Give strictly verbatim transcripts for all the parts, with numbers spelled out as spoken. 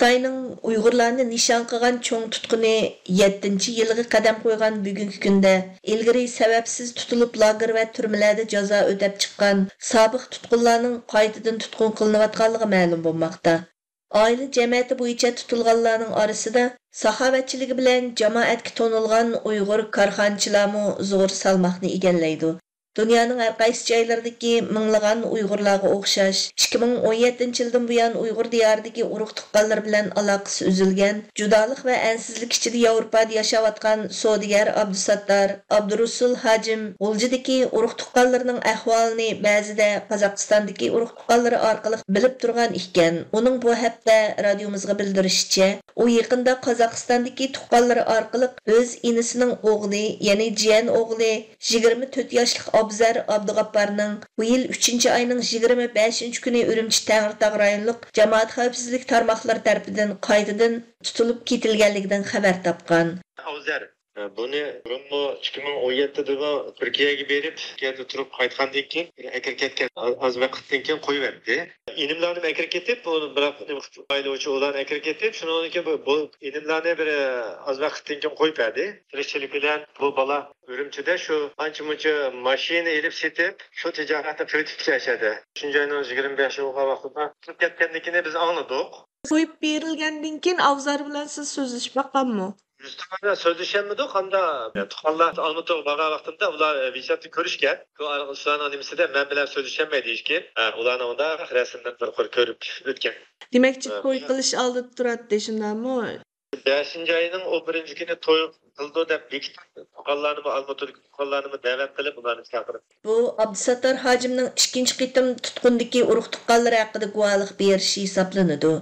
خىتاينىڭ ئۇيغۇرلارنى نىشان قىلغان چوڭ تۇتقۇنى يەتتىنچى يىلىغا قەدەم قويغان بۈگۈنكى كۈندە، ئىلگىرى سەۋەبسىز تۇتۇلۇپ، لاگېر ۋە تۈرمىلەردە جازا ئۆتەپ چىققان سابىق تۇتقۇنلارنىڭ قايتىدىن تۇتقۇن قىلىنىۋاتقانلىقى مەلۇم بولماقتا. ئائىلە جەمئىيىتى بويىچە تۇتۇلغانلارنىڭ ئارىسىدا ساخاۋەتچىلىكى بىلەن جامائەتكە تونۇلغان ئۇيغۇر كارخانىچىلارمۇ زور سالماقنى ئىگىلەيدۇ. دۇنيانىڭ ھەر قايسى جايلىرىدىكى مىڭلىغان ئۇيغۇرلارغا ئوخشاش، ئىككى مىڭ ئون يەتتىنچى يىلدىن بۇيان ئۇيغۇر دىيارىدىكى ئۇرۇق-تۇغقانلىرى بىلەن ئالاقىسى ئۈزۈلگەن، جۇدالىق ۋە ئەنسىزلىك ئىچىدە ياۋروپادا ياشاۋاتقان سودىگەر ئابدۇساتتار، ئابدۇرۇسۇل ھاجىم غۇلجىدىكى ئۇرۇق-تۇغقانلىرىنىڭ ئەھۋالىنى بەزىدە قازاقىستاندىكى ئۇرۇق-تۇغقانلىرى ئارقىلىق بىلىپ تۇرغان ئىكەن. ئۇنىڭ بۇ ھەقتە رادىيومىزغا بىلدۈرۈشىچە، ئۇ يېقىندا قازاقىستاندىكى تۇغقانلىرى ئارقىلىق ئۆز ئىنىسىنىڭ ئوغلى، يەنى جىيەن ئوغلى، يىگىرمە تۆت ياشلىق ئابزەر ئابدۇغاپپارنىڭ بۇ يىل ئۈچىنچى ئاينىڭ يىگىرمە بەشىنچى كۈنى ئۈرۈمچى تەڭرىتاغ رايونلۇق جامائەت خەۋپسىزلىك تارماقلىرى تەرىپىدىن قايتىدىن تۇتۇلۇپ كېتىلگەنلىكىدىن خەۋەر تاپقان. ئابزەر، بۇنى بۇرۇنمۇ ئىككى مىڭ ئون يەتتىدىمۇ تۈركىيەگە بېرىپ، تۈركىيەدە تۇرۇپ قايتقاندىن كېيىن ئەكىرىپ كەتكەن. ئاز ۋاقىتتىن كېيىن قويۇۋەتتى. ئىنىملارنى ئەكىرىپ كېتىپ، ئۇ بىراق ئايلىغۇچى ئۇلارنى ئەكىرىپ كېتىپ، شۇنىڭدىن كېيىن بۇ، بۇ ئىنىملارنى بىر ئاز ۋاقىتتىن كېيىن قويۇپ بەردى. تىرىكچىلىك بىلەن بۇ بالا ئۈرۈمچىدە شۇ ئانچە مۇنچە ماشىنا ئېلىپ سېتىپ، شۇ تىجارەتنى قىلىۋېتىپتۇ ئەشەدە. ئۈچىنچى ئاينىڭ يىگىرمە بەشى بولغان ۋاقتىدا قىلىپ كەتكەنلىكىنى بىز ئاڭلىدۇق. قويۇپ بېرىلگەندىن كېيىن ئابزار بىلەن سىز سۆزلىشىپ باققانمۇ؟ يۈز تۆت بىلەن سۆزلىشەلمىدۇق، ھەمدە تۇغقانلار ئالمىتىغا بارغان ۋاقتىمدا ئۇلار ۋېچاتتا كۆرۈشكەن. شۇ ئارىلىق شۇلارنىڭ نېمىسىدە مەن بىلەن سۆزلىشەلمەيدۇ ھېچكىم. ھە، ئۇلارنىڭ ئۇنداق رەسىملىرىنى بىر قۇر كۆرۈپ ئۆتكەن. دېمەكچى، ھە، توي قىلىش ئالدىدا تۇراتتى، شۇنداقمۇ؟ بەشىنچى ئاينىڭ ئون بىرىنچى كۈنى توي قىلىدۇ دەپ بېكىتىپ، تۇغقانلارنىمۇ، ئالمۇتىدىكى تۇغقانلارنىمۇ دەۋەت قىلىپ، ئۇلارنى چاقىرىپ. بۇ ئابدۇساتتار ھاجىمنىڭ ئىككىنچى قېتىم تۇتقۇندىكى ئۇرۇق-تۇغقانلىرى ھەققىدە گۇۋاھلىق بېرىشى ھېسابلىنىدۇ.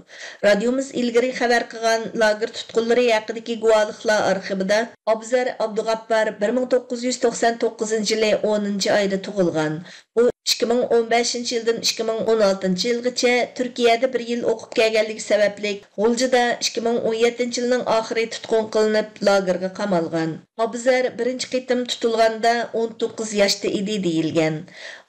رادىيومىز ئىلگىرى خەۋەر قىلغان لاگېر تۇتقۇنلىرى ھەققىدىكى گۇۋاھلىقلار ئارخىپىدا ئابزەر ئابدۇغاپپار بىر مىڭ توققۇز يۈز توقسان توققۇزىنچى يىلى ئونىنچى ئايدا تۇغۇلغان. ئۇ ئىككى مىڭ ئون بەشىنچى يىلدىن ئىككى مىڭ ئون ئالتىنچى يىلغىچە تۈركىيەدە بىر يىل ئوقۇپ كەلگەنلىكى سەۋەبلىك، غۇلجىدا ئىككى مىڭ ئون يەتتىنچى يىلنىڭ ئاخىرى تۇتقۇن قىلىنىپ، لاگېرغا قامالغان. ئابۇزەر بىرىنچى قېتىم تۇتۇلغاندا ئون توققۇز ياشتا ئىدى دېيىلگەن.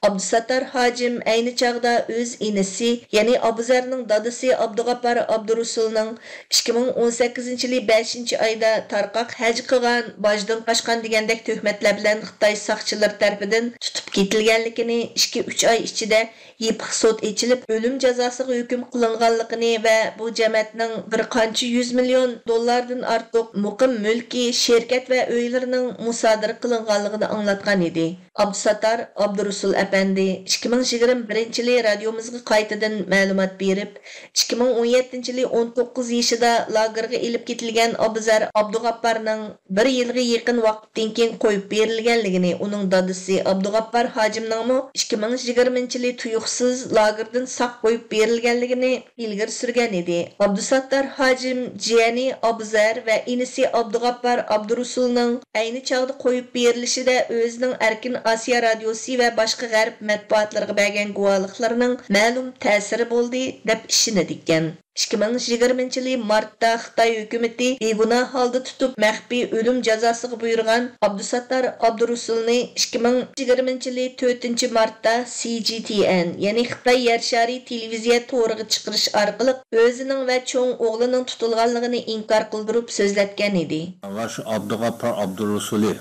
ئابدۇساتتار ھاجىم ئەينى چاغدا ئۆز ئىنىسى، يەنى ئابۇزەرنىڭ دادىسى ئابدۇغاپپار ئابدۇرۇسۇلنىڭ ئىككى مىڭ ئون سەككىزىنچى يىلى بەشىنچى ئايدا تارقاق ھەج قىلغان، باجدىن قاچقان دېگەندەك تۆھمەتلەر بىلەن خىتاي ساقچىلىرى تەرىپىدىن تۇتۇپ كېتىلگەنلىكىنى، ئىككى، ئۈچ ئاي ئىچىدە يېپىق سوت ئېچىلىپ، ئۆلۈم جازاسىغا ھۆكۈم قىلىنغانلىقىنى ۋە بۇ جەمەتنىڭ بىر قانچە يۈز مىليون دوللاردىن ئارتۇق مۇقىم مۈلكى، شىركەت ۋە ئۆيلىرىنىڭ مۇسادىرە قىلىنغانلىقىنى ئاڭلاتقان ئىدى. ئابدۇساتتار ئابدۇرۇسۇل ئەپەندى ئىككى مىڭ يىگىرمە بىرىنچى يىلى رادىيومىزغا قايتىدىن مەلۇمات بېرىپ، ئىككى مىڭ ئون يەتتىنچى يىلى ئون توققۇز يېشىدا لاگېرغا ئېلىپ كېتىلگەن ئابۇزەر ئابدۇغاپپارنىڭ بىر يىلغا يېقىن ۋاقىتتىن كېيىن قويۇپ بېرىلگەنلىكىنى، ئۇنىڭ دادىسى ئابدۇغاپپار ھاجىمنىڭمۇ ئىككى مىڭ يىگىرمىنچى يىلى تۇيۇقسىز لاگېردىن ساق قويۇپ بېرىلگەنلىكىنى ئىلگىرى سۈرگەن ئىدى. ئابدۇساتتار ھاجىم جىيەنى ئابۇزەر ۋە ئىنىسى ئابدۇغاپپار ئابدۇرۇسۇلنىڭ ئەينى چاغدا قويۇپ بېرىلىشىدە ئۆزىنىڭ ئەركىن ئاسىيا رادىيوسى ۋە باشقا غەرب مەتبۇئاتلىرىغا بەرگەن گۇۋاھلىقلىرىنىڭ مەلۇم تەسىرى بولدى، دەپ ئىشىنىدىكەن. ئىككى مىڭ يىگىرمىنچى يىلى مارتتا خىتاي ھۆكۈمىتى بىگۇناھ ھالدا تۇتۇپ، مەخپىي ئۆلۈم جازاسىغا بۇيرۇغان ئابدۇساتتار ئابدۇرۇسۇلنى ئىككى مىڭ يىگىرمىنچى يىلى تۆتىنچى مارتتا سى جى تي ئېن، يەنى خىتاي يەر شارى تېلېۋىزىيە تورىغا چىقىرىش ئارقىلىق ئۆزىنىڭ ۋە چوڭ ئوغلىنىڭ تۇتۇلغانلىقىنى ئىنكار قىلدۇرۇپ سۆزلەتكەن ئىدى. ۋە شۇ ئابدۇغاپپار ئابدۇرۇسۇلى،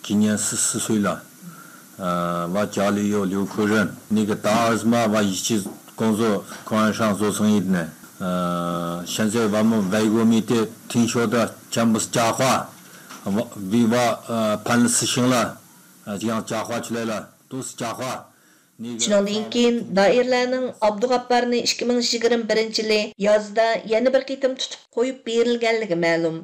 今年四十岁了，呃，我家里有六口人，那个大儿子嘛，我一直工作，供应商做生意的呢。呃，现在我们外国面的听说的全部是假话，我，为我，呃，办了事情了，呃，讲假话出来了，都是假话。那个 شۇنىڭدىن كېيىن دائىرىلەرنىڭ ئابدۇغاپپارنى ئىككى مىڭ يىگىرمە بىرىنچى يىلى يازدا يەنە بىر قېتىم تۇتۇپ قويۇپ بېرىلگەنلىكى مەلۇم.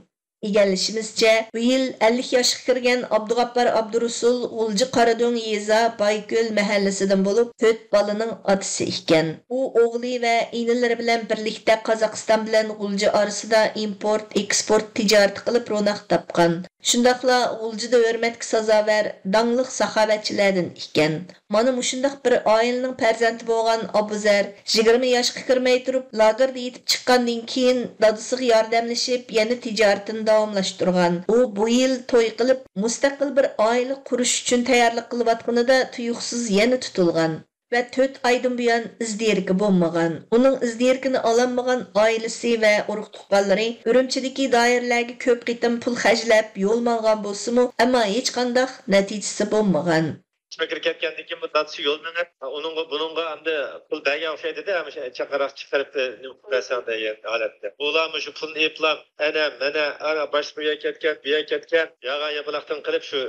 ئىگىلىشىمىزچە، بۇ يىل ئەللىك ياشقا كىرگەن ئابدۇغاپپار ئابدۇرۇسۇل غۇلجا قارادۆڭ يېزا بايكۆل مەھەللىسىدىن بولۇپ، تۆت بالىنىڭ ئاتىسى ئىكەن. ئۇ ئوغلى ۋە ئىنىلىرى بىلەن بىرلىكتە قازاقىستان بىلەن غۇلجا ئارىسىدا ئىمپورت، ئېكسپورت تىجارىتى قىلىپ روناق تاپقان. شۇنداقلا غۇلجىدا ھۆرمەتكە سازاۋەر، داڭلىق ساخاۋەتچىلەردىن ئىكەن. مانا مۇشۇنداق بىر ئائىلىنىڭ پەرزەنتى بولغان ئابۇزەر يىگىرمە ياشقا كىرمەي تۇرۇپ، لاگېردا يېتىپ چىققاندىن كېيىن، دادىسىغا ياردەملىشىپ، يەنە تىجارىتىنى داۋاملاشتۇرغان. ئۇ بۇ يىل توي قىلىپ، مۇستەقىل بىر ئائىلە قۇرۇش ئۈچۈن تەييارلىق قىلىۋاتقىنىدا تۇيۇقسىز يەنە تۇتۇلغان. ۋە تۆت ئايدىن بۇيان ئىز دېرىكى بولمىغان. ئۇنىڭ ئىز دېرىكىنى ئالالمىغان ئائىلىسى ۋە ئۇرۇق-تۇغقانلىرى ئۈرۈمچىدىكى دائىرىلەرگە كۆپ قېتىم پۇل خەجلەپ، يول ماڭغان بولسىمۇ، ئەمما ھېچقانداق نەتىجىسى بولمىغان. ئىشقا كىرىپ كەتكەندىن كېيىن بۇ دادىسى يول مېڭىپ، ئۇنىڭغا، بۇنىڭغا ئەمدى پۇل بەرگەن ئوخشايدۇ-دە، ئەمدى چاقىراق چىقىرىپ نېمە قىلىپ بەرسەڭ دېگەن ھالەتتە. ئۇلار مۇشۇ پۇلنى ئېلىپلا، ئەنە، مەنە، ئەنە، باشقا بۇ يەرگە كەتكەن، بۇ يەرگە كەتكەن، ياغان ياپىلاقتىن قىلىپ، شۇ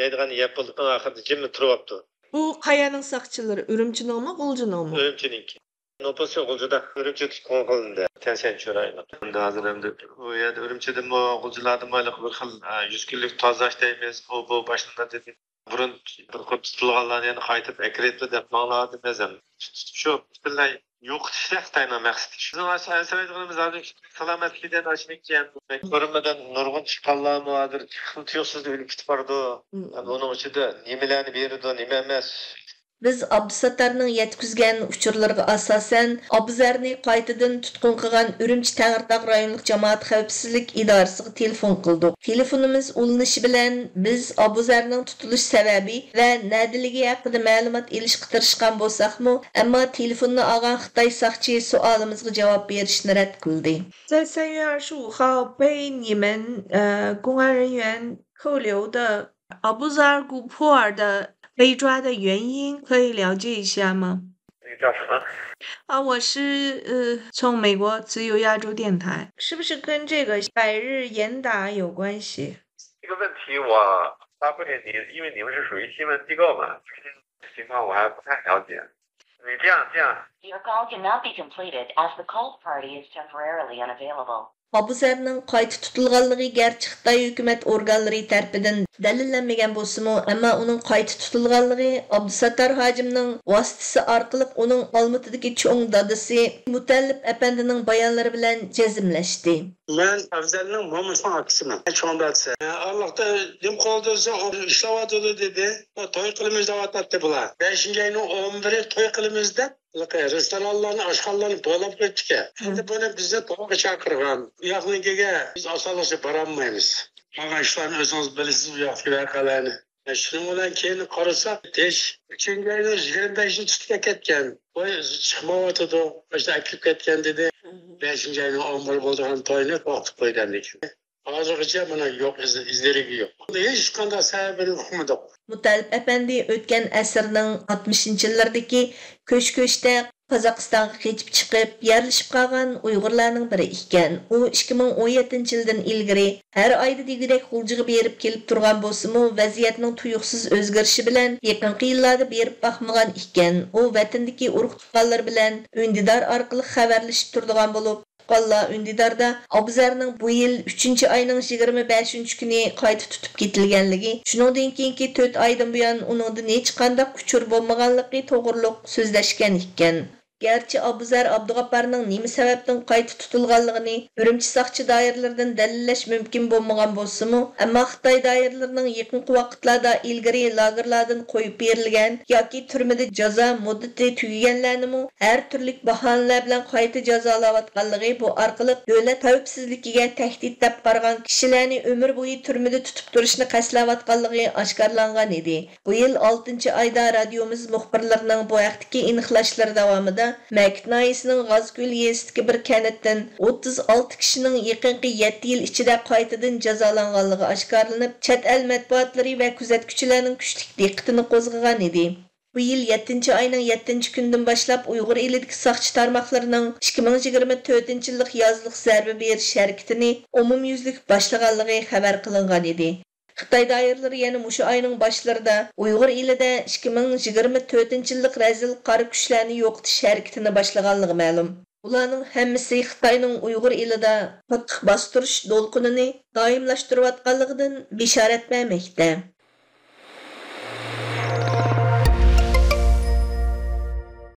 يەيدىغان يەپ بولدۇقنىڭ ئاخىرىدا جىملا تۇرۇۋاپتۇ. بۇ قەيەرنىڭ ساقچىلىرى؟ ئۈرۈمچىنىڭمۇ، غۇلجىنىڭمۇ؟ ئۈرۈمچىنىڭكى. نوپۇسى غۇلجىدا، ئۈرۈمچى تۇتقۇن قىلىندى. تيەنشەن چۈەنرايونلۇق. ئەمدى ھازىر ئەمدى ئۇ يەردە ئۈرۈمچىدىمۇ، غۇلجىلاردىمۇ ھېلىقى بىر خىل، ئە، يۈز كۈنلۈك تازىلاش دەيمىز، ئۇ بۇ باشلىنىدۇ دېدى. بۇرۇن بىر قۇر تۇتۇلغانلارنى يەنە قايتىپ ئەكىرىۋېتىلدى دەپ ماڭىلاردىم ئەزەم. تۇتۇپ شۇ پۈتۈنلەي يوقىتىشلا خىتاينىڭ مەقسىتى. بىزنىڭ ئاشۇ ئەنسىرەيدىغىنىمىز ھازىر سالامەتلىكىدىن ئاشۇنىڭكى قورۇمىدىن نۇرغۇن چىققانلارمۇ ھازىر تۇيۇقسىز ئۆلۈپ كېتىپ بارىدۇ. ھەم ئۇنىڭ ئىچىدە نېمىلەرنى بېرىدۇ، نېمە ئەمەس. بىز ئابدۇساتتارنىڭ يەتكۈزگەن ئۇچۇرلىرىغا ئاساسەن، ئابۇزەرنى قايتىدىن تۇتقۇن قىلغان ئۈرۈمچى تەڭرىتاغ رايونلۇق جامائەت خەۋپسىزلىك ئىدارىسىغا تېلېفون قىلدۇق. تېلېفونىمىز ئۇلىنىشى بىلەن، بىز ئابۇزەرنىڭ تۇتۇلۇش سەۋەبى ۋە نەدىلىكى ھەققىدە مەلۇمات ئېلىشقا تىرىشقان بولساقمۇ، ئەمما تېلېفوننى ئالغان خىتاي ساقچى سوئالىمىزغا جاۋاب بېرىشنى رەت قىلدى. 在三月二十五号被你们呃公安人员扣留的阿布扎尔古普尔的被抓的原因，可以了解一下吗？你叫什么？啊，我是呃从美国自由亚洲电台，是不是跟这个百日严打有关系？这个问题我发过去，你因为你们是属于新闻机构嘛，情况我还不太了解。你这样这样，Your call cannot be completed as the call party is temporarily unavailable. ئابۇزەرنىڭ قايتا تۇتۇلغانلىقى گەرچە خىتاي ھۆكۈمەت ئورگانلىرى تەرىپىدىن دەلىللەنمىگەن بولسىمۇ، ئەمما ئۇنىڭ قايتا تۇتۇلغانلىقى ئابدۇساتتار ھاجىمنىڭ ۋاسىتىسى ئارقىلىق ئۇنىڭ ئالمۇتىدىكى چوڭ دادىسى مۇتەللىپ ئەپەندىنىڭ بايانلىرى بىلەن جەزملەشتى. مەن ئەۋزەلنىڭ مومىسىنىڭ ئاكىسىمەن. چوڭ دادىسى. ئارىلىقتا نېمە قىلدى دېسە، ئىشلەۋاتىدۇ دېدى. توي قىلىمىز دەۋاتاتتى بۇلار. بەشىنچى ئاينىڭ ئون بىرى توي قىلىمىز دەپ، ھېلىقى رېستورانلارنى ئاچقانلارنى بولاپ قويۇپتىكەن. ئەمدى بۇنى بىزنى تويغا چاقىرغان. ئۇ ياقنىڭكىگە بىز ئاسانلىقچە بارالمايمىز. قالغان ئىشلارنى ئۆزىڭىز بىلىسىز، ئۇ ياقتىكى ۋەقەلەرنى. شۇنىڭ بىلەن كېيىن قارىساق، ئۈچىنچى ئاينىڭ يىگىرمە بەشىنى تۇتۇپ ئەكەتكەن. بۇ چىقمايۋاتىدۇ، ماشۇ ئەكىرىپ كەتكەن دېدى. بەشىنچى ئاينىڭ ئون بىرى بولىدىغان توينى توختىتىپ قويدى ئەمدى. ھازىرغىچە مانا يوق، ئىز-، ئىز دېرىكى يوق. ھېچقانداق سەۋەبىنى ئۇقمىدۇق. مۇتەللىپ ئەپەندى ئۆتكەن ئەسىرنىڭ ئاتمىشىنچى يىللىرىدىكى كۆچ-كۆچتە قازاقىستانغا قېچىپ چىقىپ، يەرلىشىپ قالغان ئۇيغۇرلارنىڭ بىرى ئىكەن. ئۇ ئىككى مىڭ ئون يەتتىنچى يىلدىن ئىلگىرى ھەر ئايدا دېگۈدەك غۇلجىغا بېرىپ كېلىپ تۇرغان بولسىمۇ، ۋەزىيەتنىڭ تۇيۇقسىز ئۆزگىرىشى بىلەن يېقىنقى يىللاردا بېرىپ باقمىغان ئىكەن. ئۇ ۋەتىنىدىكى ئۇرۇق-تۇغقانلىرى بىلەن ئۈندىدار ئارقىلىق خەۋەرلىشىپ تۇرىدىغان بولۇپ، تۇغقانلار ئۈندىداردا ئابۇزەرنىڭ بۇ يىل ئۈچىنچى ئاينىڭ يىگىرمە بەشىنچى كۈنى قايتا تۇتۇپ كېتىلگەنلىكى، شۇنىڭدىن كېيىنكى تۆت ئايدىن بۇيان ئۇنىڭدىن ھېچقانداق ئۇچۇر بولمىغانلىقى توغرۇلۇق سۆزلەشكەن ئىكەن. گەرچە ئابۇزەر ئابدۇغاپپارنىڭ نېمە سەۋەبتىن قايتا تۇتۇلغانلىقىنى ئۈرۈمچى ساقچى دائىرىلىرىدىن دەلىللەش مۇمكىن بولمىغان بولسىمۇ، ئەمما خىتاي دائىرىلىرىنىڭ يېقىنقى ۋاقىتلاردا ئىلگىرى لاگېرلاردىن قويۇپ بېرىلگەن ياكى تۈرمىدە جازا مۇددىتى تۈگىگەنلەرنىمۇ ھەر تۈرلۈك باھانىلەر بىلەن قايتا جازالاۋاتقانلىقى، بۇ ئارقىلىق دۆلەت خەۋپسىزلىكىگە تەھدىت دەپ قارىغان كىشىلەرنى ئۆمۈر بويى تۈرمىدە تۇتۇپ تۇرۇشنى قەستلەۋاتقانلىقى ئاشكارىلانغان ئىدى. بۇ يىل ئالتىنچى ئايدا رادىيومىز مۇخبىرلىرىنىڭ بۇ ھەقتىكى ئېنىقلاشلىرى داۋامىدا مەكىت ناھىيەسىنىڭ غازكۆل يېزىسىدىكى بىر كەنتتىن ئوتتۇز ئالتە كىشىنىڭ يېقىنقى يەتتە يىل ئىچىدە قايتىدىن جازالانغانلىقى ئاشكارىلىنىپ، چەت ئەل مەتبۇئاتلىرى ۋە كۆزەتكۈچىلەرنىڭ كۈچلۈك دىققىتىنى قوزغىغان ئىدى. بۇ يىل يەتتىنچى ئاينىڭ يەتتىنچى كۈنىدىن باشلاپ ئۇيغۇر ئېلىدىكى ساقچى تارماقلىرىنىڭ ئىككى مىڭ يىگىرمە تۆتىنچى يىللىق يازلىق زەربە بېرىش ھەرىكىتىنى ئومۇميۈزلۈك باشلىغانلىقى خەۋەر قىلىنغان ئىدى. خىتاي دائىرىلىرى يەنە مۇشۇ ئاينىڭ باشلىرىدا ئۇيغۇر ئېلىدە ئىككى مىڭ يىگىرمە تۆتىنچى يىللىق رەزىل قارا كۈچلەرنى يوقىتىش ھەرىكىتىنى باشلىغانلىقى مەلۇم. بۇلارنىڭ ھەممىسى خىتاينىڭ ئۇيغۇر ئېلىدا قاتتىق باستۇرۇش دولقۇنىنى دائىملاشتۇرۇۋاتقانلىقىدىن بېشارەت بەرمەكتە.